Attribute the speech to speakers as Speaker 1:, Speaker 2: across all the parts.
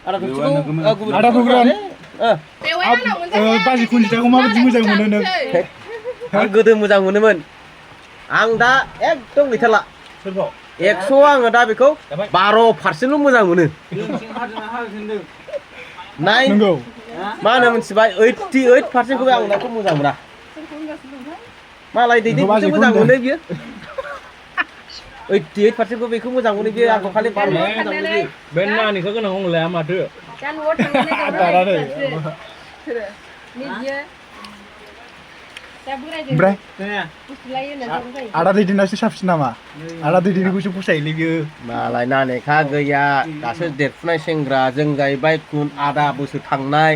Speaker 1: आदा फुग्रान बाजि खुन्थियाखौ माबायदि मोजां मोनो नों
Speaker 2: आं गोदो मोजां मोनोमोन आं दा एकदम गैथारला 100 आङो दा बेखौ 12% मोजां मोनो
Speaker 1: नंगौ
Speaker 2: मा होनो मिथिबाय 88% खौबो आं दाखौ मोजां मोना मालाय दैदैखौसो मोजां मोनो बियो 88% खौ बेखौ मोजां मोनो बियो आंखौ खालि 12% मोजां मोनो बियो
Speaker 3: बे नानिखौ गोनां हंलाया माथो
Speaker 1: ओमफ्राय आदा दैदेनासो साबसिन नामा आदा दैदेनखौसो फसायोलै बियो
Speaker 2: मालाय नानेखा गैया दासो देरफुनाय सेंग्रा जों जाहैबाय गुन आदा बोसोर थांनाय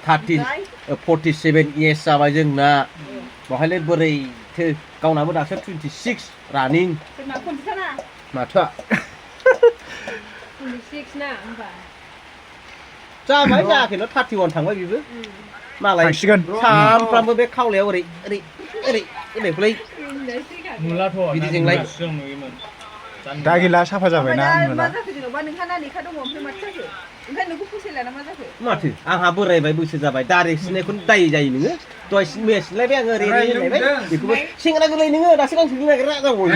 Speaker 2: 47 इयार्स जाबाय जोंना बहायलाय बोरैथो गावनाबो दासो 26 रानिं माथो
Speaker 4: 26 ना होमबा
Speaker 2: जाबाय जायाखैनो 31 थांबाय बेबो मालाय
Speaker 1: थांसिगोन
Speaker 2: सानफ्रामबो बे खावलायाव ओरै ओरैखौलाय
Speaker 3: नुलाथ'
Speaker 2: बिदिजोंलाय
Speaker 3: जों नुयोमोन
Speaker 1: दा गैला साफा जाबायना नुला
Speaker 2: माथो आंहा बोरायबाय बैसो जाबाय दारि सिनायखौनो दाय जायो नोङो दहाय सिनलायबाय आङो ओरै होनलायबाय बेखौबो सेंग्रा गोरलै नोङो दासो गांसो नागिरना जाबाय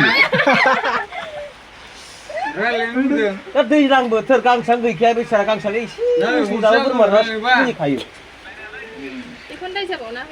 Speaker 2: दा दैज्लां बोथोर गांसोआनो गैखाया बेसारा गांसोआनो एसे मोसौजाबो बोरमाफ्रा फैखायो बेखौनो दाय जाबावना